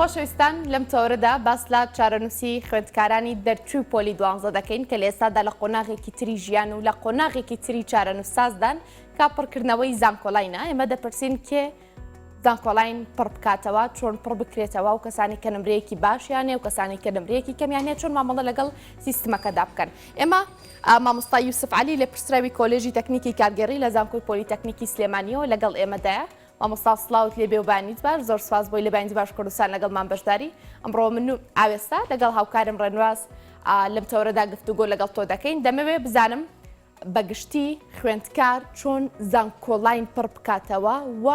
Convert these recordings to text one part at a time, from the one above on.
خۆشەویستان لەم تەوەرەدا باس لە چارەنووسی خوێندکارانی دەرچووی پۆلی دوانزە دەکەین کە لە ئێستادا لە قۆناغێکی تری ژیان و لە قۆناغێکی تری چارەنووسسازدان کە پڕکردنەوەی زانکۆلاینە ئێمە دەپرسین کێ زانکۆلاین پڕ بکاتەوە چۆن پڕ بکرێتەوە و کەسانی کە نمرەیەکی باشیان هەیە و کەسانی کە نمرەیەکی کەمیان هەیە چۆن مامەڵە لەگەڵ سیستمەکەدا بکەن ئێمە مامۆستا یوسف عەلی لێپرسراوی کۆلێژی تەکنیکی کارگێڕی لە زانکۆی پۆلیتەکنیکی سلێمانیەوە لەگەڵ ئێمەدایە مامۆستا سڵاوت لێبێ و بەیانیت باش زۆر سوپاس بۆی لە بەیانی باش کوردستان لەگەڵمان بەشداری ئەمڕۆ من و ئاوێستا لەگەڵ هاوکارم ڕێنواز لەم تەوەرەدا گفتوگۆ لەگەڵ تۆ دەکەین دەمەوێ بزانم بەگشتی خوێندکار چۆن زانکۆلاین پڕ بکاتەوە و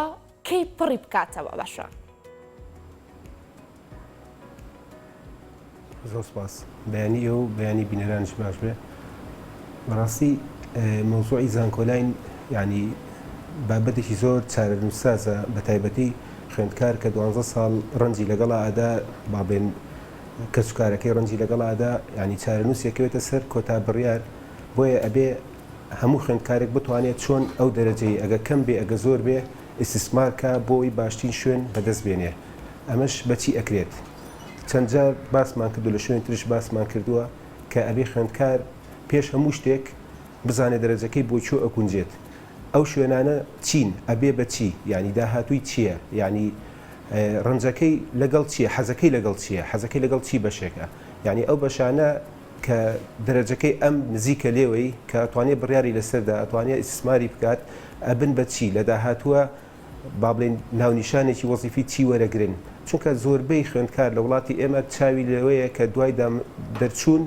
کەی پڕی بکاتەوە باشە؟ زۆر سپاس. بەیانی ئێوە و بەیانی بینەرانیش باش بێ. بەڕاستی مەوزوعی زانکۆلاین یانی بابەتێکی زۆر چارەنووسسازە بە تایبەتی خوێندکار کە دوانزە ساڵ ڕەنجی لەگەڵا ئەدا با بڵێن کەسوکارەکەی ڕەنجی لەگەڵا ئەدا یانی چارەنووسی ئەکەوێتە سەر کۆتا بڕیار بۆیە ئەبێ هەموو خوێندکارێک بتوانێت چۆن ئەو دەرەجەی ئەگە کەم بێ ئەگە زۆر بێ ئیستیسمار کا بۆی باشترین شوێن بەدەست بێنێ ئەمەش بەچی ئەکرێت چەند جار باسمان کردو لە شوێنی ترش باسمان کردووە کە ئەبێ خوێندکار پێش هەموو شتێک بزانێ دەرەجەکەی بۆ کوێ ئەگونجێت ئەو شوێنانە چین ئەبێ بە چی یانی داهاتووی چییە یانی ڕەنجەکەی لەگەڵ چییە حەزەکەی لەگەڵ چییە حەزەکەی لەگەڵ چی بەشێکە یانی ئەو بەشانە کە دەرەجەکەی ئەم نزیکە لێوەی کە ئەتوانێ بڕیاری لەسەردا ئەتوانێ ئیستیسماری بکات ئەبن بە چی لە داهاتووە با بڵێین ناونیشانێکی وەزیفی چی وەرەگرن چونکە زۆربەی خوێندکار لە وڵاتی ئێمە چاوی لەوەیە کە دوای دەرچوون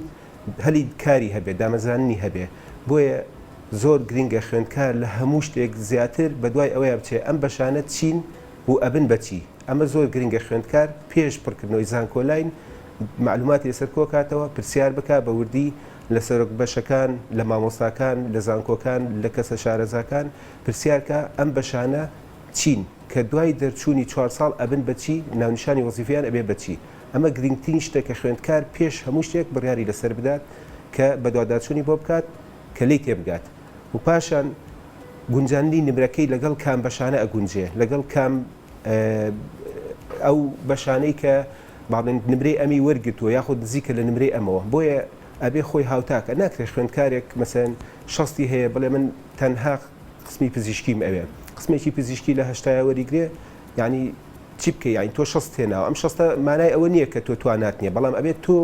هەلی کاری هەبێ دامەزراننی هەبێ بۆیە زۆر گرینگە خوێندکار لە هەموو شتێک زیاتر بەدوای ئەوەیا بچێ ئەم بەشانە چین و ئەبن بە چی ئەمە زۆر گرنگە خوێندکار پێش پڕکردنەوەی زانکۆلاین مەعلوماتی لەسەر کۆکاتەوە، پرسیار بکا بە وردی لە سەرۆک بەشەکان، لە مامۆستاکان، لە زانکۆکان، لە کەسە شارەزاکان پرسیار کا ئەم بەشانە چین کە دوای دەرچوونی چوارساڵ ئەبن بە چی، ناونیشانی وەزیفیان ئەبێ بە چی. ئەمە گرنگترین شتە کە خوێندکار پێش هەموو شتێک بڕیاری لەسەر بدات کە بەدواداچوونی بۆ بکات کە لێی تێبگات و پاشان گونجاندنی نمرەکەی لەگەڵ کام بەشانە ئەگونجێ لەگەڵ کام ئەو بەشانەی کە با بڵێین نمرەی ئەمی وەرگرتووە یاخود نزیکە لە نمرەی ئەمەوە بۆیە ئەبێ خۆی هاوتاکە ناکرێت خوێندکارێک مەسەن شەستی هەیە بڵێ من تەنها قسمی پزیشکیم ئەوێ قسمێکی پزیشکی لە هەشتایە وەریگرێ یعنی چی بکەی یعنی تۆ شەست هێناوە ئەم شەستە مانای ئەوە نییە کە تۆ توانات نییە بەڵام ئەبێت تۆ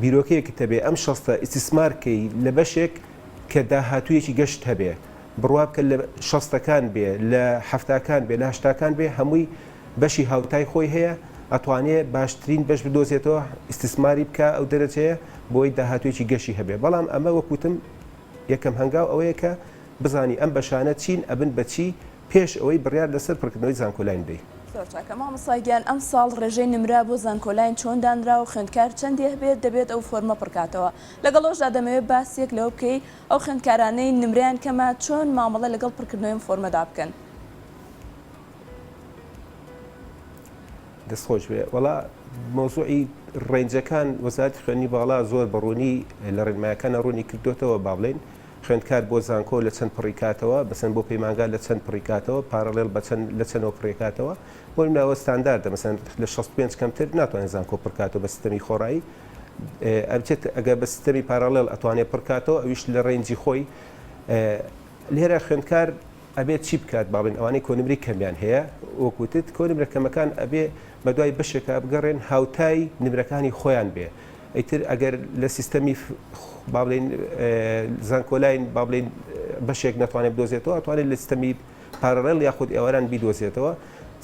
بیرۆکەیەکت هەبێ ئەم شەستە ئیستیسمار کەی لە بەشێک کە داهاتوویەکی گەشت هەبێ بڕوا بکە لە شەستەکان بێ لە حەفتاکان بێ لە هەشتاکان بێ هەمووی بەشی هاوتای خۆی هەیە ئەتوانێ باشترین بەش بدۆزێتەوە ئیستیسماری بکا ئەو دەرەجەیە بۆی داهاتوویەکی گەشی هەبێ بەڵام ئەمە وەک وتم یەکەم هەنگاو ئەوەیە کە بزانی ئەم بەشانە چین ئەبن بە چی پێش ئەوەی بڕیار لەسەر پڕکردنەوەی زانکۆلاین بدەی. زۆر چاکە مامۆستا گیان ئەمساڵ ڕێژەی نمرە بۆ زانکۆلاین چۆن دانرا و خوێندکار چەندی هەبێت دەبێت ئەو فۆرمە پڕکاتەوە لەگەڵ ئەوشدا دەمەوێت باسێک لەوە بکەی ئەو خوێندکارانەی نمرەیان کەمە چۆن مامەڵە لەگەڵ پڕکردنەوەی ئەم فۆرمەدا بکەن؟ دەست خۆش بێ وەڵا مەوزوعی range ەکان وەزارەتی خوێندنی باڵا زۆر بە ڕوونی لە ڕێنمایەکانە ڕوونی کردوێتەوە با بڵێین خوێندکار بۆ زانکۆ لە چەند پڕی کاتەوە مەسەن بۆ پەیمانگا لە چەند پڕی کاتەوە parallel بە چەند لە چەندەوە پڕی کاتەوە بۆ نمونە ستانداردە مەسەن لە 65 کەمتر ناتوانێت زانکۆ پڕکاتەوە بە سیستەمی خۆڕایی ئەبچێت ئەگەر بە سیستەمی parallel ئەتوانێت پڕکاتەوە ئەویش لە range ی خۆی لێرە خوێندکار ئەبێت چی بکات با بڵێین ئەوانەی کۆنمرەی کەمیان هەیە وەک وتت کۆنمرە کەمەکان ئەبێ بەدوای بەشێکا بگەڕێن هاوتای نمرەکانی خۆیان بێ ئیتر ئەگەر لە سیستەمی با بڵێین زانکۆلاین با بڵێین بەشێک نەتوانێت بدۆزێتەوە ئەتوانێت لە سیستەمی parallel یاخود ئێواران بیدۆزێتەوە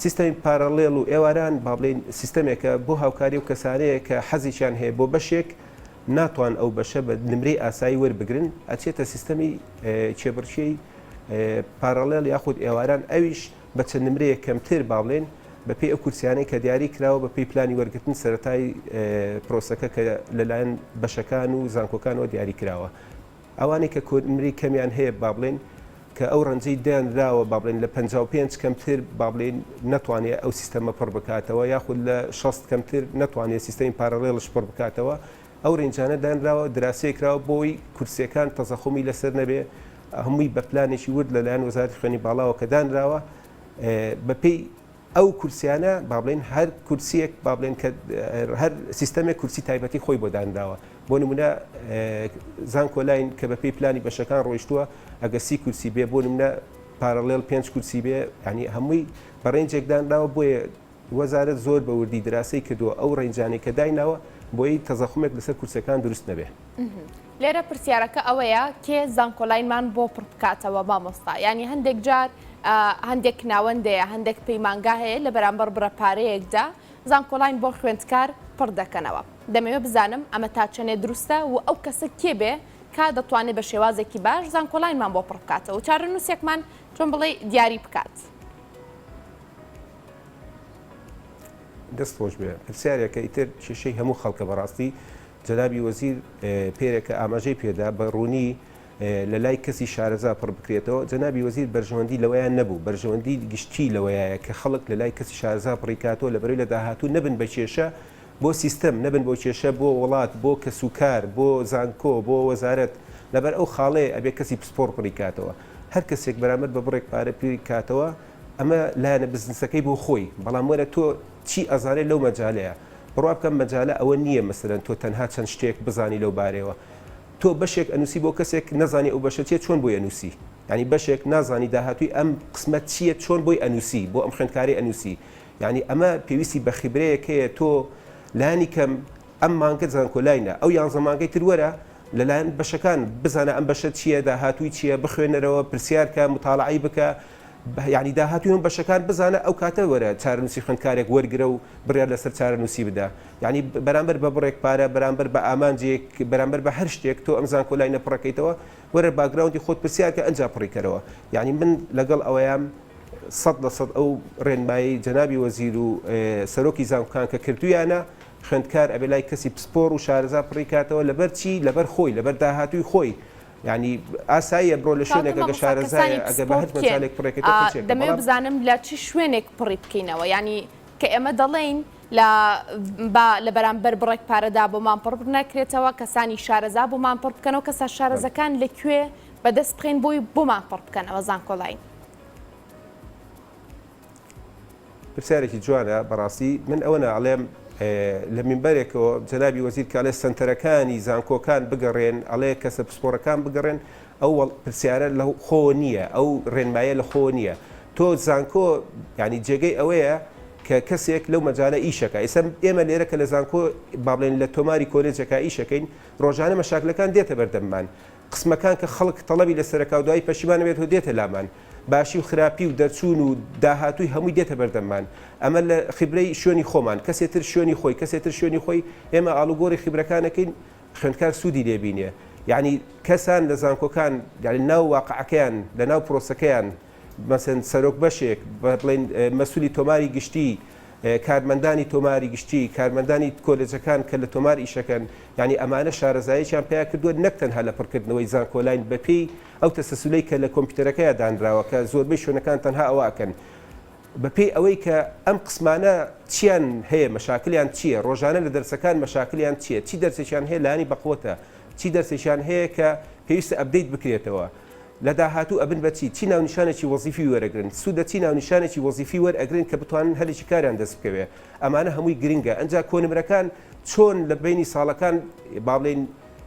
سیستەمی parallel و ئێواران با بڵێین سیستەمێکە بۆ هاوکاری و کەسانەیە کە حەزێکیان هەیە بۆ بەشێک ناتوان ئەو بەشە بە نمرەی ئاسایی وەربگرن ئەچێتە سیستەمی کێبڕکێی parallel یاخود ئێواران ئەویش بە چەند نمرەیەک کەمتر با بڵێین بەپێی ئەو کورسیانەی کە دیاری کراوە بەپێی پلانی وەرگرتن سەرەتای پرۆسەکە کە لەلایەن بەشەکان و زانکۆکانەوە دیاری کراوە ئەوانەی کە کۆنمرەی کەمیان هەیە با بڵێین کە ئەو ڕەنجەی دانراوە با بڵێین لە 55 کەمتر با بڵێین نەتوانێت ئەو سیستەمە پڕ بکاتەوە یاخود لە 60 کەمتر نەتوانێت سیستەمی parallel ش پڕ بکاتەوە ئەو range انە دانراوە دراسەیەک کراوە بۆی کورسیەکان تەزەخومی لەسەر نەبێ هەمووی بە پلانێکی ورد لەلایەن وەزارەتی خوێندنی باڵاوە کە دانراوە بەپێی. ئەو کورسیانە با بڵێین هەر کورسیەک با بڵێن کە هەر سیستەمێک کورسی تایبەتی خۆی بۆ دانراوە بۆ نمونە زانکۆلاین کە بەپێی پلانی بەشەکان ڕۆیشتووە ئەگە سی کورسی بێ بۆ نمونە parallel پێنج کورسی بێ ینی هەمووی بە range ێک دانراوە بۆیە وەزارەت زۆر بە وردی دراسەی کردووە ئەو range انەی کە دایناوە بۆی تەزەخومێک لەسەر کورسەکان دروست نەبێ. لێرە پرسیارەکە ئەوەیە کێ زانکۆلاینمان بۆ پڕ بکاتەوە مامۆستا یانی هەندێک جار هەندێک ناوەندەیە هەندێک پەیمانگا هەیە لە بەرامبەر بڕە پارەیەکدا زانکۆلاین بۆ خوێندکار پڕ دەکەنەوە دەمەوێت بزانم ئەمە تا چەنێ دروستە و ئەو کەسە کێ بێ کا دەتوانێت بە شێوازێکی باش زانکۆلاینمان بۆ پڕ بکاتەوە و چارەنووسێکمان چۆن بڵێ دیاری بکات. دەست خۆش بێ پرسیارێکە ئیتر کێشەی هەموو خەڵکە بەڕاستی جەنابی وەزیر پێرێکە ئاماژەی پێدا بە ڕوونی لە لای کەسی شارەزا پڕ بکرێتەوە، جەنابی وەزیر بەرژەوەندی لەوەیا نەبوو، بەرژەوەندی گشتی لەوەیایە کە خەڵک لە لای کەسی شارەزا پڕی کاتەوە لەبەرەی لە داهاتوو نەبن بە کێشە بۆ سیستەم، نەبن بۆ کێشە بۆ وڵات، بۆ کەسوکار، بۆ زانکۆ، بۆ وەزارەت، لەبەر ئەو خاڵەیە ئەبێ کەسی پسپۆڕ پڕی کاتەوە. هەر کەسێک بەرامبەر بە بڕێک پارە پری کاتەوە ئەمە لایەنە بزنسەکەی بۆ خۆی، بەڵام وەرە تۆ چی ئەزانێ لەو مەجالەیا؟ بڕوا بکەم مەجالە ئەوە نییە مەسەلەن تۆ تەنها چەند شتێک بزانی لەو بارەیەوە تۆ بەشێک ئەنوسی بۆ کەسێک نەزانی ئەو بەشە چیە چۆن بۆی ئەنوسی یانی بەشێک نازانی داهاتووی ئەم قسمە چییە چۆن بۆی ئەنوسی بۆ ئەم خوێندکارەی ئەنوسی یانی ئەمە پێویستی بە خیبرەیەک هەیە تۆ لانی کەم ئەم مانگە زانکۆلاینە ئەو یانزە مانگەی تر وەرە لەلایەن بەشەکان بزانە ئەم بەشە چییە داهاتووی چییە بخوێنەرەوە پرسیارکە متاڵعەی بکە یانی داهاتووی هەموو بەشەکان بزانە ئەو کاتە وەرە چارەنووسی خوێندکارێک وەرگرە و بڕیار لەسەر چارەنووسی بدە یانی بەرامبەر بە بڕێک پارە بەرامبەر بە ئامانجێک بەرامبەر بە هەر شتێک تۆ ئەم زانکۆلاینە پڕەکەیتەوە وەرە background ی خۆت پرسیارکە ئەنجا پڕیکەرەوە یانی من لەگەڵ ئەوەیام 100% ئەو ڕێنمایی جەنابی وەزیر و سەرۆکی زانکۆکان کە کردویانە خوێندکار ئەبێ لای کەسی پسپۆڕ و شارەزا پڕیکاتەوە لەبەر چی لەبەر خۆی لەبەر داهاتووی خۆی یانی ئاساییە بڕۆ لە کاکە شوێنێک ئەگە مامۆستا شارەزایە کەسانی ئەگە بە پسپۆڕ هەر کێن مەجالێک پڕێکێتەوە ئا کەچێکە دەمەوێت بەڵام بزانم لە چ شوێنێک پڕی بکەینەوە یانی کە ئێمە دەڵێین لە با لە بەرامبەر بڕێک پارەدا بۆمان پڕ نەکرێتەوە کەسانی شارەزا بۆمان پڕ بکەنەوە کەسە بەڵێ. شارەزەکان لە کوێ بەدەست بخەین بۆی بۆمان پڕ بکەنەوە زانکۆلاین. پرسیارێکی جوانە بەڕاستی من ئەوە ئەڵێم لە مینبەرێکەوە جەنابی وەزیر کە ئەڵێ سەنتەرەکانی زانکۆکان بگەڕێن ئەڵێ کەسە پسپۆڕەکان بگەڕێن ئەو پرسیارە لە خۆ نییە ئەو ڕێنمایە لە خۆ نییە تۆ زانکۆ ینی جێگەی ئەوەیە کە کەسێک لەو مەجالە ئیشەکە ئێستا ئێمە لێرە کە لە زانکۆ با بڵێن لە تۆماری کۆلێجەکە ئیشەکەین ڕۆژانە مەشاکلەکان دێتە بەردەممان قسمەکان کە خەڵک تەڵەبی لەسەرەکا و دوایی پەشیمان ئەبێتەوە دێتە لامان. باشی و خراپی و دەرچوون و داهاتووی هەمووی دێتە بەردەممان. ئەمە لە خیبرەی شوێنی خۆمان، کەسێ تر شوێنی خۆی، کەسێ تر شوێنی خۆی، ئێمە ئاڵوگۆڕی خیبرەکان ئەکەین، خوێندکار سوودی لێ بینێ. یەعنی کەسان لە زانکۆکان، یەعنی ناو واقعەکەیان، لە ناو پرۆسەکەیان، مەسەن سەرۆک بەشێک، بڵێین مەسولی تۆماری گشتی، کارمەندانی تۆماری گشتی، کارمەندانی کۆلێجەکان کە لە تۆمار ئیشەکەن، یەعنی ئەمانە شارەزاییەکیان پەیا کردووە نەک تەنها لە پڕکردنەوەی زانکۆلاین بەپێی ئەو تەسەسولەی کە لە کۆمپیوتەرەکەیا دانراوە کە زۆربەی شوێنەکان تەنها ئەوە ئەکەن بەپێی ئەوەی کە ئەم قسمانە چیان هەیە مەشاکلیان چییە ڕۆژانە لە دەرسەکان مەشاکلیان چییە چی دەرسێکیان هەیە لانی بەقوەتە چی دەرسێکیان هەیە کە پێویستە update بکرێتەوە لە داهاتوو ئەبن بە چی چی ناونیشانێکی وەزیفی وەرەگرن سوود لە چی ناونیشانێکی وەزیفی وەرئەگرن کە بتوانن هەلێکی کاریان دەست بکەوێ ئەمانە هەمووی گرنگە ئەنجا کۆنمرەکان چۆن لە بەینی ساڵەکان با بڵێین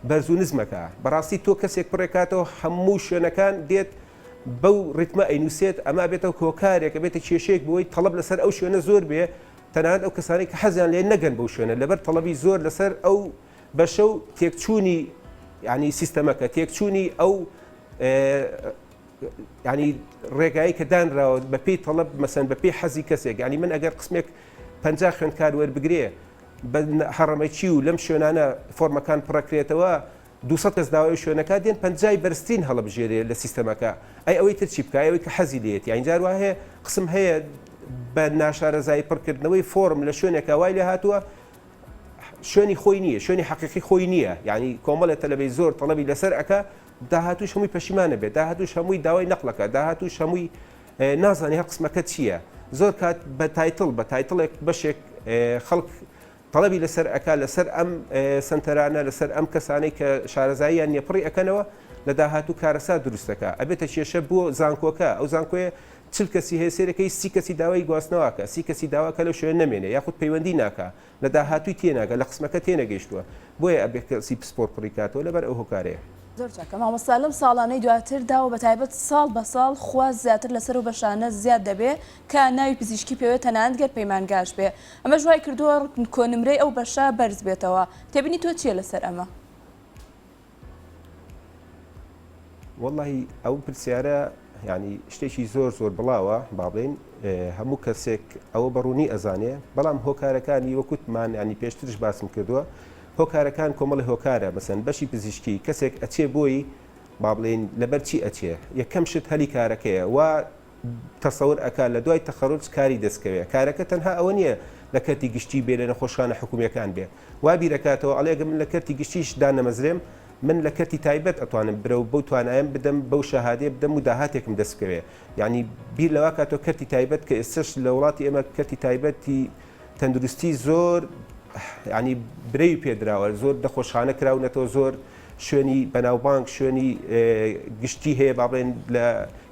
بەرز و نزمەکە بەڕاستی تۆ کەسێک پڕێکاتەوە هەموو شوێنەکان دێت بەو ڕیتمە ئەینوسێت ئەمە بێتەوە هۆکارێک ئەبێتە کێشەیەک بۆی تەڵەب لەسەر ئەو شوێنە زۆر بێ تەنانەت ئەو کەسانەی کە حەزیان لێ نەگەن بەو شوێنە لەبەر تەڵەبی زۆر لەسەر ئەو بەشە و تێکچوونی ینی سیستەمەکە تێکچوونی ئەو ینی ڕێگایی کە دانراوە بە پێی تەڵەب مەسەن بە پێی حەزی کەسێک ینی من ئەگەر قسمێک پ خوێندکار وەربگرێ بە هەڕەمەکی و لەم شوێنانە فۆرمەکان پڕەکرێتەوە 200 کەس داوای شوێنەکە دێن پەنجای بەرزترین هەڵبژێرێ لە سیستەمەکە ئەی ئەوەی تر چی بکە ئەوەی کە حەزی لێیەتی یانی جار وا هەیە قسم هەیە بە ناشارەزایی پڕکردنەوەی فۆرم لە شوێنێکە وای لێ هاتووە شوێنی خۆی نییە شوێنی حەقیقی خۆی نییە یعنی کۆمەڵێ تەلەبەی زۆر تەڵەبی لەسەر ئەکا داهاتووش هەمووی پەشیمانە بێت داهاتووش هەمووی داوای نەقلەکە داهاتووش هەمووی نازانی هەر قسمەکە چییە زۆر کات بە title بە title ێک بەشێک خەڵک تەڵەبی لەسەر ئەکا لەسەر ئەم سنتەرانە لەسەر ئەم کەسانەی کە شارەزاییان نیە پڕی ئەکەنەوە لە داهاتوو کارەسات دروستەکە ئەبێتە کێشە بۆ زانکۆکە ئەو زانکۆیە. 40 کەسی هەیە سێرەکەی 30 کەسی داوای گواستنەوە ئەکا 30 کەسی داوا کە لەو شوێنە نەمێنێ یاخود پەیوەندی ناکا لە داهاتووی تێناگا لە قسمەکە تێنەگەیشتووە بۆیە ئەبێ کەسی پسپۆر پڕی کاتەوە لەبەر ئەو هۆکارەیە. زۆر چاکە مامۆستا لەم ساڵانەی دواتردا و بەتایبەت ساڵ بە ساڵ خواست زیاتر لەسەر ئەو بەشانە زیاد دەبێ کە ناوی پزیشکی پێوێ تەنانەت گەر پەیمانگاش بێ ئەمەش وای کردووە کۆنمرەی ئەو بەشە بەرز بێتەوە تێبینی تۆ چیە لەسەر ئەمە؟ وەڵاهی ئەو پرسیارە یعنی شتێکی زۆر زۆر بڵاوە با بڵێین هەموو کەسێک ئەوە بەڕوونی ئەزانێ بەڵام هۆکارەکانی وەکوتمان ینی پێشترش باسم کردووە هۆکارەکان کۆمەڵی هۆکارە مەسەن بەشی پزیشکی کەسێک ئەچێ بۆی با بڵێین لەبەر چی ئەچێ یەکەم شت هەلی کارەکەیە و تەسەور ئەکا لە دوای تەخەروج کاری دەست کەوێ کارەکە تەنها ئەوە نییە لە کەرتی گشتی بێ لە نەخۆشخانە حکومیەکان بێ وا بیرەکاتەوە ئەڵێ گەر من لە کەرتی گشتیش دانەمەزرێم من لە کەرتی تایبەت ئەتوانم برەو بەو توانایەم بدەم بەو شەهادەیە بدەم و داهاتێکم دەست بکەوێ یعنی بیر لەوا کاتەوە کەرتی تایبەت کە ئێستش لە وڵاتی ئێمە کەرتی تایبەتی تەندروستی زۆر یعنی برەوی پێدراوە زۆر نەخۆشخانە کراونەتەوە زۆر شوێنی بەناوبانگ شوێنی گشتی هەیە با بڵێن لە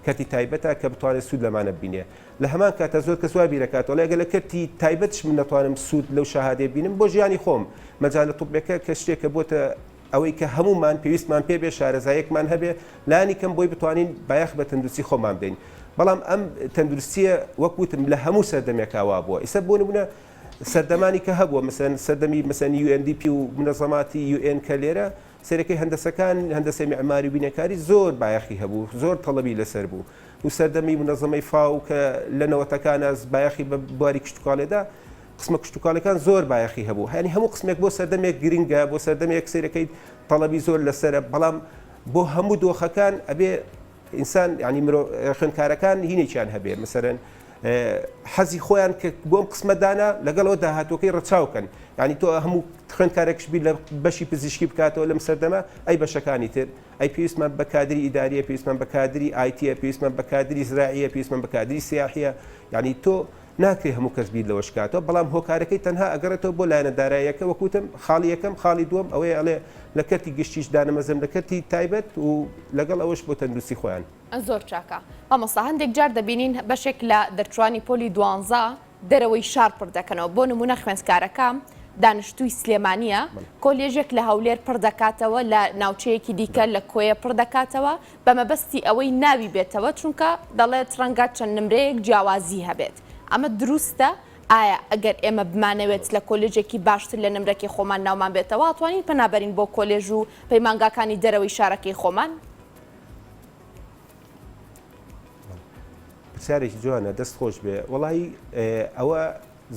کەرتی تایبەتە کە بتوانێت سوود لەمانە ببینێ لە هەمان کاتە زۆر کەس وا بیرەکاتەوە ئەڵێ ئەگەر لە کەرتی تایبەتش من نەتوانم سوود لەو شەهادەیە ببینم بۆ ژیانی خۆم مەجالە طبەکە کە شتێکە بۆتە ئەوەی کە هەموومان پێویستمان پێ بێ شارەزایەکمان هەبێ لانی کەم بۆی بتوانین بایەخ بە تەندروستی خۆمان بدەین بەڵام ئەم تەندروستیە وەک وتم لە هەموو سەردەمێکا وا بووە ئیسە بۆ نمونە سەردەمانی کە هەبووە مەسەن سەردەمی مەسەن UNDP و منەزەماتی UN کە لێرە سەرەکەی هەندەسەکان هەندەسەی معماری و بینەکاری زۆر بایەخی هەبوو زۆر تەڵەبی لەسەر بوو و سەردەمی منەزەمەی فاو کە لە نەوەتەکانە بایەخی بە بواری کشتتوکاڵێدا قسمە کشتتوکاڵەکان زۆر بایەخی هەبوو هەنی هەموو قسمێک بۆ سەردەمێک گرنگە بۆ سەردەمێک سەیرەکەیت تەڵەبی زۆر لەسرە بەڵام بۆ هەموو دۆخەکان ئەبێ ئینسان یعنی مرۆ خوێندکارەکان هینێکیان هەبێ مەسەرەن حەزی خۆیان کە بۆم قسمە دانا لەگەڵەوە داهاتوەکەی ڕەچاوکەن یعنی تۆ هەموو خوێندکارێکش بیر لە بەشی پزیشکی بکاتەوە لەم سەردەمە ئەی بەشەکانی تر ئەی پێویستمان بە کادری ئیداریە پێویستمان بە کادری IT یە پێویستمان بە کادری زراعیە پێویستمان بە کادری سیاحیە یعنی تۆ ناکرێ هەموو کەس بیر لەوەش کاتەوە بەڵام هۆکارەکەی تەنها ئەگەڕێتەوە بۆ لایەنە داراییەکە وەک وتم خاڵی یەکەم خاڵی دووەم ئەوەیە ئەڵێ لە کەرتی گشتیش دانەمەزرم لە کەرتی تایبەت و لەگەڵ ئەوەش بۆ تەندروستی خۆیان. زۆر چاکە مامۆستا هەندێک جار دەبینین بەشێک لە دەرچوانی پۆلی دوانزە دەرەوەی شار پڕ دەکەنەوە بۆ نمونە خوێندکارەکە دانیشتووی سلێمانیە کۆلێژێک لە هەولێر پڕ دەکاتەوە لە ناوچەیەکی دیکە لە کۆیە پڕ دەکاتەوە بە مەبەستی ئەوەی ناوی بێتەوە چونکە دەڵێت ڕەنگە چەند نمرەیەک جیاوازی هەبێت ئەمە دروستە؟ ئایا ئەگەر ئێمە بمانەوێت لە کۆلێژێکی باشتر لە نمرەکەی خۆمان ناومان بێتەوە ئەتوانین پەنا بەرین بۆ کۆلێژ و پەیمانگاکانی دەرەوەی شارەکەی خۆمان؟ پرسیارێکی جوانە دەست خۆش بێ وەڵی ئەوە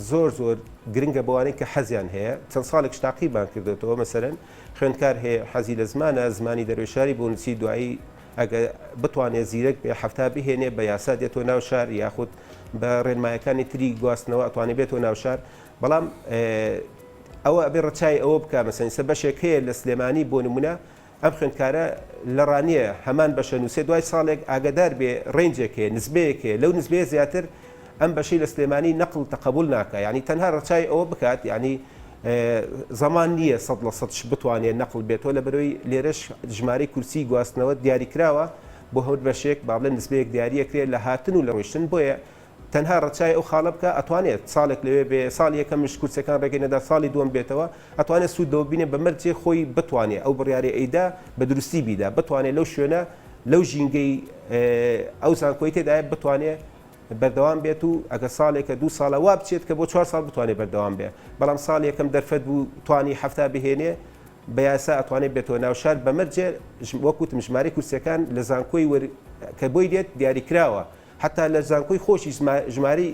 زۆر زۆر گرنگە بۆوانەی کە حەزیان هەیە چەند ساڵێکش تاقیمان کردۆتەوە مەسەلەن خوێندکار هەیە حەزی لە زمانە زمانی دەروێ شاری بۆ نووسی دوایی ئەگە بتوانێ زیرەک بێ حەفتا بهێنێ بە یاسا دێتەوە ناو شار یاخود بە ڕێنمایەکانی تری گواستنەوە ئەتوانێ بێتەوە ناو شار بەڵام ئەوە ئەبێ ڕەچای ئەوە بکە مەسەن ئیستا بەشێک هەیە لە سلێمانی بۆ نمونە ئەم خوێندکارە لە ڕانیە هەمان بەشە نووسێ دوای ساڵێک ئاگەدار بێ range ێک هەیە نسبەیەک هەیە لەو نسبەیە زیاتر ئەم بەشەی لە سلێمانی نەقڵ تەقەبول ناکا یانی تەنها ڕەچای ئەوە بکات یانی زەمان نییە 100% بتوانێت نەقڵ بێتەوە لە بەرەوەی لێرەش ژمارەی کورسی گواستنەوە دیاریکراوە بۆ هەر بەشێک با بڵێن نسبەیەک دیاریەکرێت لە هاتن و لە ڕۆیشتن بۆیە تەنها ڕەچای ئەو خاڵە بکا ئەتوانێت ساڵێک لەوێ بێ ساڵی یەکەمش کورسیەکان ڕێگەی نەدا ساڵی دووەم بێتەوە ئەتوانێت سوود لەوە بینێ بە مەرجێ خۆی بتوانێ ئەو بڕیارەی ئەیدا بە دروستی بیدا بتوانێ لەو شوێنە لەو ژینگەی ئەو زانکۆی تێدایە بتوانێ بەردەوام بێت و ئەگە ساڵێکە دوو ساڵە وا بچێت کە بۆ چوار ساڵ بتوانێت بەردەوام بێ بەڵام ساڵ یەکەم دەرفەت بوو توانی حەفتا بهێنێ بە یاسا ئەتوانێت بێتەوە ناوشار بە مەرجێ وەک وتم ژمارەی کورسیەکان لە زانکۆی وەر کە بۆی دێت دیاریکراوە حەتا لە زانکۆی خۆشی ژمارەی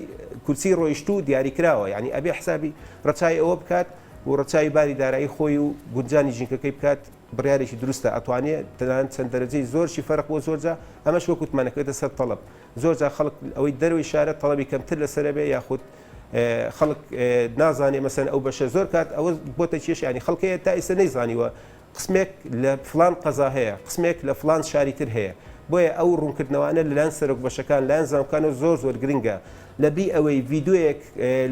کورسی ڕۆیشتوو دیاریکراوە یانی ئەبێ حسابی ڕەچاوی ئەوە بکات و ڕەچاوی باری دارایی خۆی و گونجانی ژینکەکەی بکات بڕیارێکی دروستە ئەتوانێ تەنانەت چەند دەرەجەی زۆرشی فەرق بۆ زۆرجا ئەمەش وەک وتمان ئەکەوێتە سەر تەڵەب زۆرجا خەڵک ئەوەی دەرەوەی شارە تەڵەبی کەمتر لەسەرە بێ یاخود خەڵک نازانێ مەسەن ئەو بەشە زۆر کات ئەوە بۆتە کێش ینی خەڵکەیە تا ئیستا نەیزانیوە قسمێک لە فڵان قەزا هەیە، قسمێک لە فڵان شاری تر هەیە. بۆیە ئەو ڕوونکردنەوانە لەلایەن سەرۆک بەشەکان، لایەن زانکۆکانەوە زۆر زۆر گرنگە. لە بری ئەوەی ڤیدۆیەک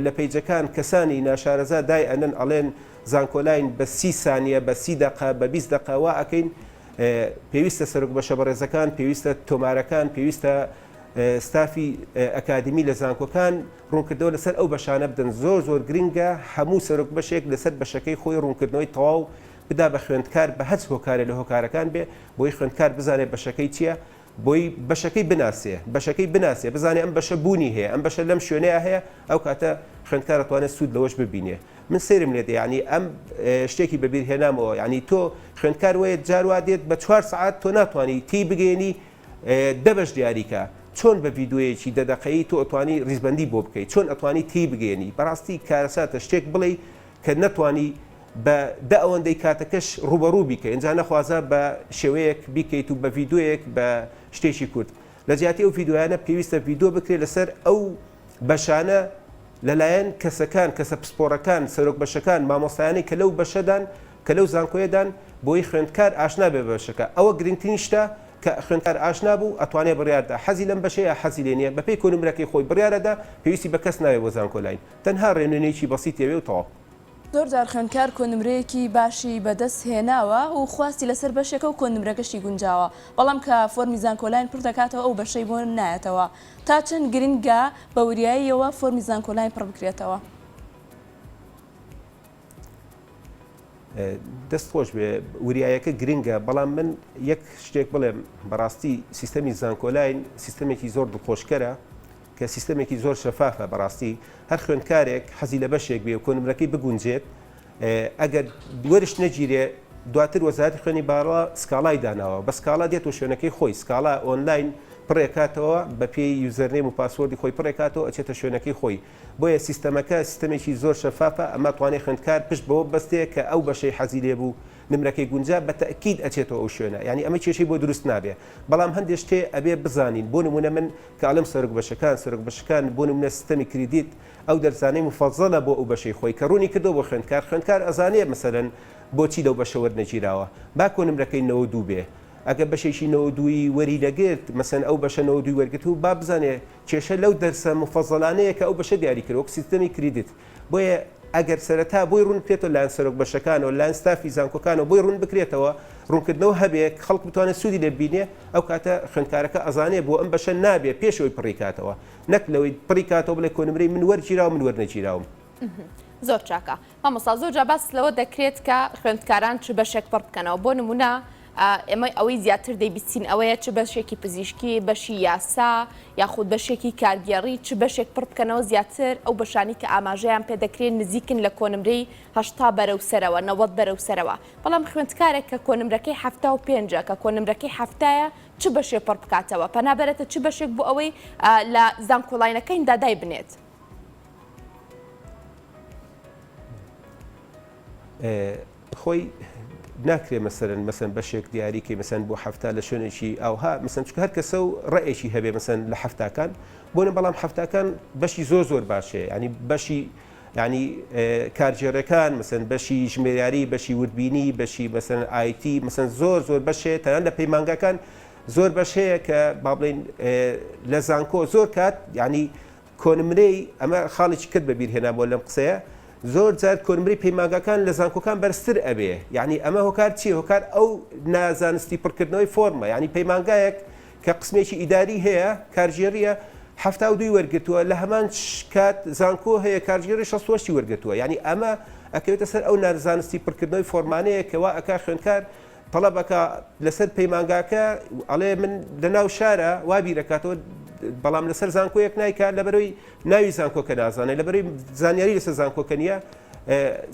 لە پەیجەکان کەسانی ناشارەزا دای ئەنەن ئەڵێن زانکۆلاین بە 30 سانیە، بە 30 دەقە، بە 20 دەقە وا ئەکەین، پێویستە سەرۆک بەشە بەڕێزەکان، پێویستە تۆمارەکان، پێویستە. ستافی ئەکادیمی لە زانکۆکان ڕوونکردنەوە لەسەر ئەو بەشانە بدەن زۆر زۆر گرنگە هەموو سەرۆک بەشێک لەسەر بەشەکەی خۆی ڕوونکردنەوەی تەواو بدا بە خوێندکار بە هەچ هۆکارێ لە هۆکارەکان بێ بۆی خوێندکار بزانێ بەشەکەی چییە بۆی بەشەکەی بناسێ بەشەکەی بناسێ بزانێ ئەم بەشە بوونی هەیە ئەم بەشە لەم شوێنەیە هەیە ئەو کاتە خوێندکار ئەتوانێت سوود لەوەش ببینێ من سەیرم لێ دێ یانی ئەم شتێکی بەبیر هێنامەوە یانی تۆ خوێندکار وەیە جار وا دێت بە چوار سەعات تۆ ناتوانی تێی بگەیەنی دە بەش دیاریکە چۆن بە ڤیدیۆیەکی دە دەقەیی تۆ ئەتوانی ڕیزبەندی بۆ بکەی چۆن ئەتوانی تێی بگەیەنی بەڕاستی کارەساتە شتێک بڵێی کە نەتوانی بە دە ئەوەندەی کاتەکەش ڕووبەڕوو بیکەی ئینجا نەخوازە بە شێوەیەک بیکەیت و بە ڤیدیۆیەک بە شتێکی کورت لە جیاتی ئەو ڤیدیۆیانە پێویستە ڤیدیۆ بکرێت لەسەر ئەو بەشانە لەلایەن کەسەکان، کەسە پسپۆڕەکان، سەرۆک بەشەکان، مامۆستایانەی کە لەو بەشەدان، کە لەو زانکۆیەدان، بۆی خوێندکار ئاشنا بێ بە بەشەکە. ئەوە گرنگترین شتە کە خوێندکار ئاشنا بوو، ئەتوانێ بڕیار دا حەزی لەم بەشەیە یا حەزی لێ نییە، بەپێی کۆنمرەکەی خۆی بڕیار ئەدا، پێویستی بە کەس ناوێ بۆ زانکۆلاین. تەنها ڕێنوێنیی بەسیتی ئەوێ و تەواو. زۆر جار خوێندکار کۆنمرەیەکی باشی بەدەست هێناوە و خواستی لەسەر بەشێکە و کۆنمرەکەشی گونجاوە، بەڵام کە فۆرمی زانکۆلاین پڕ دەکاتەوە ئەو بەشەی بۆ نایەتەوە. تا چەند گرنگە بە وریاییەوە فۆرمی زانکۆلاین پڕ بکرێتەوە؟ دەست خۆش بێ وریایەکە گرنگە بەڵام من یەک شتێک بڵێم بەڕاستی سیستەمی زانکۆلاین سیستەمێکی زۆر دڵخۆشکەرە کە سیستەمێکی زۆر شەفافە بەڕاستی هەر خوێندکارێک حەزی لە بەشێک بێ و کۆنمرەکەی بگونجێت ئەگەر وەرش نەگیرێ دواتر وەزارەتی خوێندنی باڵا سکاڵای داناوە بە سکاڵا دێتەوە شوێنەکەی خۆی سکاڵا ئۆنلاین پڕێکاتەوە بە پێی username و password ی خۆی پڕێکاتەوە ئەچێتە شوێنەکەی خۆی بۆیە سیستەمەکە سیستەمێکی زۆر شەفافە ئەمە توانێ خوێندکار پشت بەوە ببەستێ کە ئەو بەشەی حەزی لێ بوو نمرەکەی گونجا بە تەئکید ئەچێتەوە ئەو شوێنە یانی ئەمە کێشەی بۆ دروست نابێ بەڵام هەندێ شتێ ئەبێ بزانین بۆ نمونە من کە ئەڵێم سەرۆک بەشەکان سەرۆک بەشەکان بۆ نمونە سیستەمی credit ئەو دەرسانەی موفەزەلە بۆ ئەو بەشەی خۆی کە ڕوونی کردەوە بۆ خوێندکار، خوێندکار ئەزانێ مەسەلەن بۆچی لەو بەشە وەرنەگیراوە. با کۆنمرەکەی 92 بێ. ئەگەر بەشێکی 92 ی وەری نەگرت، مەسەلەن ئەو بەشە 92 ی وەرگرتبوو، با بزانێ کێشە لەو دەرسە موفەزەلانەیە کە ئەو بەشە دیاری کردوە، وەک سیستەمی credit. بۆیە ئەگەر سەرەتا بۆی ڕوون بکرێتەوە لەلایەن سەرۆک بەشەکانەوە، لەلایەن ستافی زانکۆکانەوە بۆی ڕوون بکرێتەوە، ڕوونکردنەوە هەبێ، خەڵک بتوانێ سوودی لێ ببینێ، ئەو کاتە خوێندکارەکە ئەزانێ بۆ ئەم بەشە نابێ پێش ئەوەی پڕی کاتەوە. نەک لەوەی پڕی کاتەوە بڵێ کۆنمرەی من وەرگیراوە من وەرنەگیراوم. زۆر چاکە مامۆستا زۆر جا باس لەوە دەکرێت کە خوێندکاران چ بەشێک پڕ بکەنەوە بۆ نمونە ئێمە ئەوەی زیاتر دەیبیستین ئەوەیە چ بەشێکی پزیشکی بەشی یاسا یاخود بەشێکی کارگێڕی چ بەشێک پڕ بکەنەوە زیاتر ئەو بەشانی کە ئاماژەیان پێ دەکرێت نزیکن لە کۆنمرەی 80 بەرەو سەرەوە 90 بەرەو سەرەوە بەڵام خوێندکارێک کە کۆنمرەکەی 75 کە کۆنمرەکەی هەفتایە چ بەشێ پڕ بکاتەوە؟ پەنا بەرێتە چ بەشێک بۆ ئەوەی لە زانکۆلاینەکەیندا دایبنێت؟ خۆی ناکرێ مەسەرەن مەسەن بەشێک دیاریکەی مەسەن بۆ حەفتا لە شوێنێکی ئاوها مەسەن چونکە هەر کەسە و ڕەئێکی هەبێ مەسەن لە حەفتاکان بۆنە بەڵام حەفتاکان بەشی زۆر زۆر باشەیە ینی بەشی یانی کارگێڕەکان مەسەن بەشی ژمێریاری بەشی وردبینی بەشی مەسەن IT مەسەن زۆر زۆر بەش هەیە تەنانەت لە پەیمانگاکان زۆر بەش هەیە کە با بڵێین لە زانکۆ زۆر کات یانی کۆنمرەی ئەمە خاڵێکی کرد بەبیر هێنامەوە لەم قسەیە زۆر جار کۆنمرەی پەیمانگاکان لە زانکۆکان بەرزتر ئەبێ یعنی ئەمە هۆکار چییە هۆکار ئەو نازانستی پڕکردنەوەی فۆرمە یعنی پەیمانگایەک کە قسمێکی ئیداری هەیە کارگێڕیە 72 ی وەرگرتووە لە هەمان کات زانکۆ هەیە کارگێڕی 68 ی وەرگرتووە یعنی ئەمە ئەکەوێتە سەر ئەو نازانستی پڕکردنەوەی فۆرمانەیە کە وا ئەکا خوێندکار تەڵەب ئەکا لەسەر پەیمانگاکە ئەڵێ من لە ناو شارە وا بیرەکاتەوە بەڵام لەسەر زانکۆیەک نایکا لەبەرەوەی ناوی زانکۆکە نازانێت لەبەرەوەی زانیاری لەسەر زانکۆکە نییە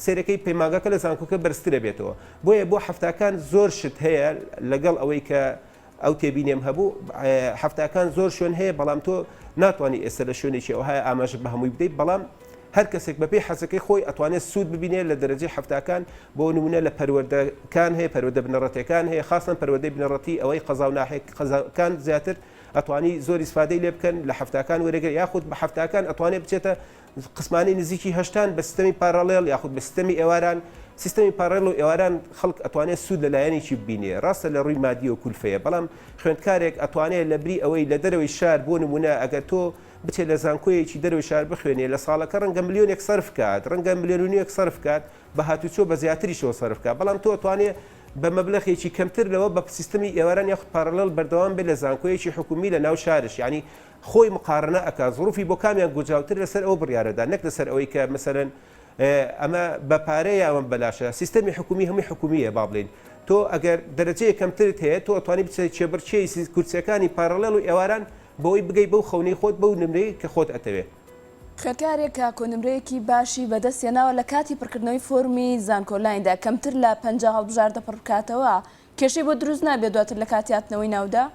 سێرەکەی پەیمانگاکە لە زانکۆکە بەرزترە بێتەوە بۆیە بۆ هەفتاکان زۆر شت هەیە لەگەڵ ئەوەی کە ئەو تێبینیەم هەبوو حەفتاکان زۆر شوێن هەیە بەڵام تۆ ناتوانانی ئێستا لە شوێنێکی ئەوهای ئاماژە بە هەمووی بدەیت بەڵام هەر کەسێک بەپێی حەزەکەی خۆی ئەتوانێت سوود ببینێت لە دەرەجەی حەفتاکان بۆ نمونە لە پەروەردەکان هەیە پەروەردە بنەڕەتەکان هەیە خاستەن پەروەردەی بنەڕەتی ئەوەی قەزا و ناحیە قەزاکان زیاتر ئەتوانی زۆر ئیسفادەی لێ بکەن لە حەفتاکان وەرەگرە یاخود بە حەفتاکان ئەتوانێت بچێتە قسمانەی نزیکی هەشتان بە سیستەمی parallel یاخود بە سیستەمی ئێواران، سیستەمی parallel و ئێواران خەڵک ئەتوانێت سوود لە لایەنێکی ببینێ، ڕاستە لە ڕووی مادیەوە کولفەیە، بەڵام خوێندکارێک ئەتوانێت لە بری ئەوەی لە دەرەوەی شار بۆ نموونە ئەگەر تۆ بچێت لە زانکۆیەکی دەرەوەی شار بخوێنێ لە ساڵەکە ڕەنگە ملیۆنێک سەرف کات، ڕەنگە ملیۆن و نیوێک سەرف کات، بە هاتوچۆ بە زیاتریشەوە سەرف کات، بەڵام تۆ ئەتوانێ. بە مەبلەغێکی کەمتر لەوە بە سیستەمی ئێواران یاخود parallel بەردەوام بێت لە زانکۆیەکی حکومی لە ناو شارش یانی خۆی مقارنە ئەکا زروفی بۆ کامیان گوجاوتر لەسەر ئەوە بڕیارەدا نەک لەسەر ئەوەی کە مەسەلەن ئەمە بە پارەیە یا ئەمە بەلاشە سیستەمی حکومی هەمووی حکومیە با بڵێین تۆ ئەگەر دەرەجەیەک کەمترت هەیە تۆ ئەتوانی بچێ کێبڕکێی کورسیەکانی parallel و ئێواران بەوەی بگەی بەو خەونەی خۆت بەو نمرەی کە خۆت ئەتەوێ. خوێندکارێک کە کۆنمرەیەکی باشی بەدەست هێناوە لە کاتی پڕکردنەوەی فۆرمی زانکۆلایندا کەمتر لە 50 هەڵبژاردە پڕ بکاتەوە کێشەی بۆ دروست نابێت دواتر لە کاتی هاتنەوەی ناودا؟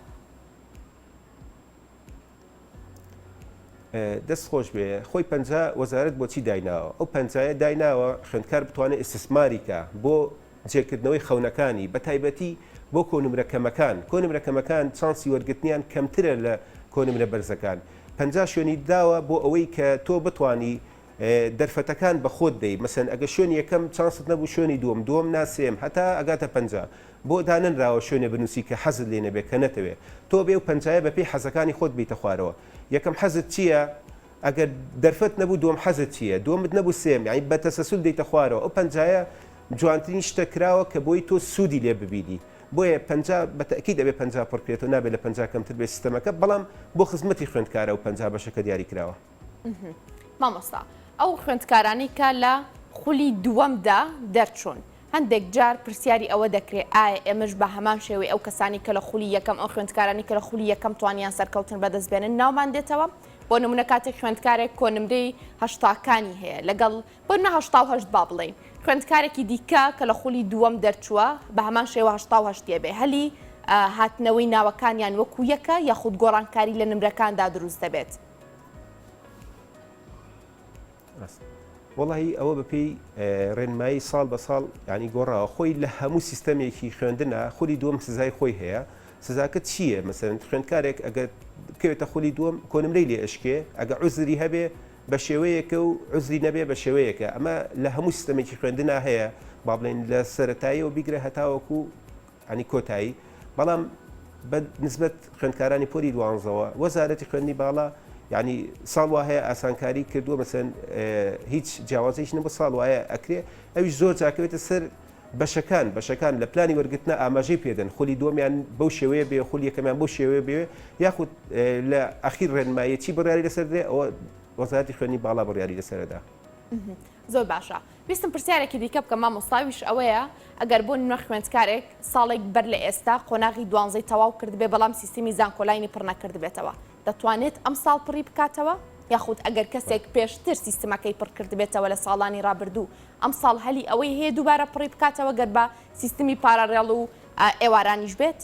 دەست خۆش بێ خۆی 50 وەزارەت بۆچی دایناوە ئەو پەنجایە دایناوە خوێندکار بتوانێت ئیستیسماری کا بۆ جێکردنەوەی خەونەکانی بەتایبەتی بۆ کۆنمرە کەمەکان کۆنمرە کەمەکان چانسی وەرگرتنیان کەمترە لە کۆنمرە بەرزەکان 50 شوێنی داوە بۆ ئەوەی کە تۆ بتانی دەرفەتەکان بە خۆت دەی مەسەن ئەگە شوێنی یەکەم چانست نەبوو شوێنی دووەم دووەم نا سێیەم هەتا ئەگاتە 50 بۆ دانەنراوە شوێنێ بنووسی کە حەزت لێ نەبێ کە نەتەوێ تۆ بێ و پەنجایە بەپێی حەزەکانی خۆت بیتە خوارەوە یەکەم حەزت چییە ئەگەر دەرفەت نەبوو دووەم حەزت چییە دووەمت نەبوو سێیەم یانی بە تەسەسول دێیتە خوارەوە ئەو پەنجایە جوانترین شتە کراوە کە بۆی تۆ سوودی لێ ببینی بۆیە 50 بە تەئکید ئەبێ 50 پڕ کرێتەوە نابێ لە 50 کەمتر بێ سیستەمەکە بەڵام بۆ خزمەتی خوێندکارە و 50 بەشەکە دیاری کراوە. مامۆستا ئەو خوێندکارانەی کە لە خولی دووەمدا دەرچوون هەندێک جار پرسیاری ئەوە دەکرێت ئایا ئێمەش بە هەمان شێوەی ئەو کەسانی کە لە خولی یەکەم ئەو خوێندکارانی کە لە خولی یەکەم توانیان سەرکەوتن بەدەست بێنن ناومان دێتەوە بۆ نمونە کاتێک خوێندکارێک کۆنمرەی هەشتاکانی هەیە لەگەڵ بۆ نمونە 88 با بڵێین خوێندکارێکی دیکە کە لە خولی دووەم دەرچووە بە هەمان شێوە 88 بێ هەلی هاتنەوەی ناوەکانیان وەکو یەکە یاخود گۆڕانکاری لە نمرەکاندا دروست دەبێت. وەڵاهی ئەوە بەپێی ڕێنمایی ساڵ بە ساڵ ینی گۆڕاوە خۆی لە هەموو سیستەمێکی خوێندنە خولی دووەم سزای خۆی هەیە سزاکە چییە مەسەن خوێندکارێک ئەگەر بکەوێتە خولی دووەم کۆنمرەی لێ ئەشکێ ئەگە عوزری هەبێ بە شێوەیەکە و عوزری نەبێ بە شێوەیەکە ئەمە لە هەموو سیستەمێکی خوێندنا هەیە با بڵێن لە سەتاییەوە بیگرە هەتاوەکو ەانی کۆتایی، بەڵام بە نسبەت خوێندکارانی پۆلی دوانزەوە وەزارەتی خوێندنی باڵا یعنی ساڵ وا هەیە ئاسانکاری کردووە مەسەن هیچ جیاوازیش نەبوو ساڵ وایە ئەکرێ ئەویش زۆر جاکەوێتە سەر بەشەکان بەشەکان لە پلانی وەرگرتنە ئاماژەی پێدەن خولی دووەمیان بەو شێوەیە بێ خولی یەکەمیان بەو شێوەیە بێ یاخود لە ئەخیر ڕێنماییە چی بڕیاری لەسەر درێ ئەوە وەزارەتی خوێندنی باڵا بڕیاری لەسەرەدا. زۆر باشە ویستم پرسیارێکی دیکە بکەم مامۆستا ئەویش ئەوەیە ئەگەر بۆ نمونە خوێندکارێک ساڵێک بەر لە ئێستا قۆناغی دوانزەی تەواو کردبێ بەڵام سیستمی زانکۆلاینی پڕ نەکردبێتەوە دەتوانێت ئەمساڵ پڕی بکاتەوە یاخود ئەگەر کەسێک پێشتر سیستمەکەی پڕ کردبێتەوە لە ساڵانی ڕابردوو ئەمساڵ هەلی ئەوەی هەیە دووبارە پڕی بکاتەوە گەر بە سیستمی parallel و ئێوارانیش بێت؟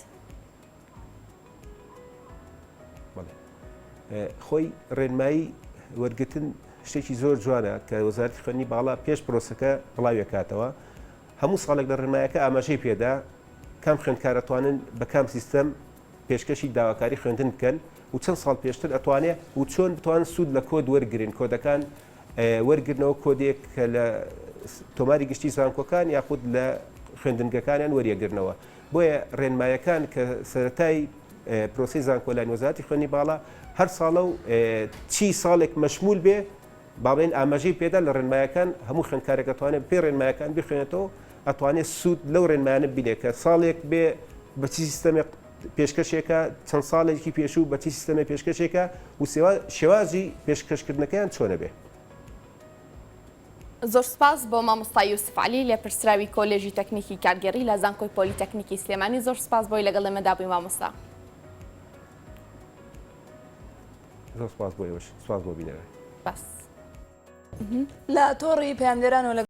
خۆی ڕێنمایی وەرگتن شتێکی زۆر جوانە کە وەزارەتی خوێندنی باڵا پێش پرۆسەکە بڵاویەکاتەوە هەموو ساڵێک لە ڕێنمایەکە ئاماژەی پێدا کام خوێندکار ئەتوانن بە کام سیستەم پێشکەشی داواکاری خوێندن بکەن و چەند ساڵ پێشتر ئەتوانێ و چۆن بتوان سوود لە کۆد وەرگن کۆدەکان وەرگرنەوە کۆدێک کە لە تۆماری گشتی زانکۆکان یاخود لە خوێندنگەکانیان وەریەگرنەوە بۆیە ڕێنمایەکان کە سەرەتای پرۆسەی زانکۆلاین وەزارەتی خوێندنی باڵا هەر ساڵە و چی ساڵێک مەشمول بێ با بڵێین ئاماژەی پێدا لە ڕێنمایەکان هەموو خوێندکارێک ئەتوانێت پێ ڕێنمایەکان بخوێنێتەوە ئەتوانێت سوود لەو ڕێنمایانە بینێ کە ساڵێک بێ بە چی سیستەمێک پێشکەشێکە چەند ساڵێکی پێشوو بە چی سیستەمێک پێشکەشێکە و شێوازی پێشکەشکردنەکەیان چۆنە بێ. زۆر سوپاس بۆ مامۆستا یوسف عەلی لێپرسراوی کۆلێژی تەکنیکی کارگێڕی لە زانکۆی پۆلیتەکنیکی سلێمانی زۆر سوپاس بۆی لەگەڵ ئێمەدا بووی مامۆستا. زۆر سوپاس بۆ ئێوەش سوپاس بۆ بینەران. سوپاس. لە تۆڕی پەیامنێرانەوە لە.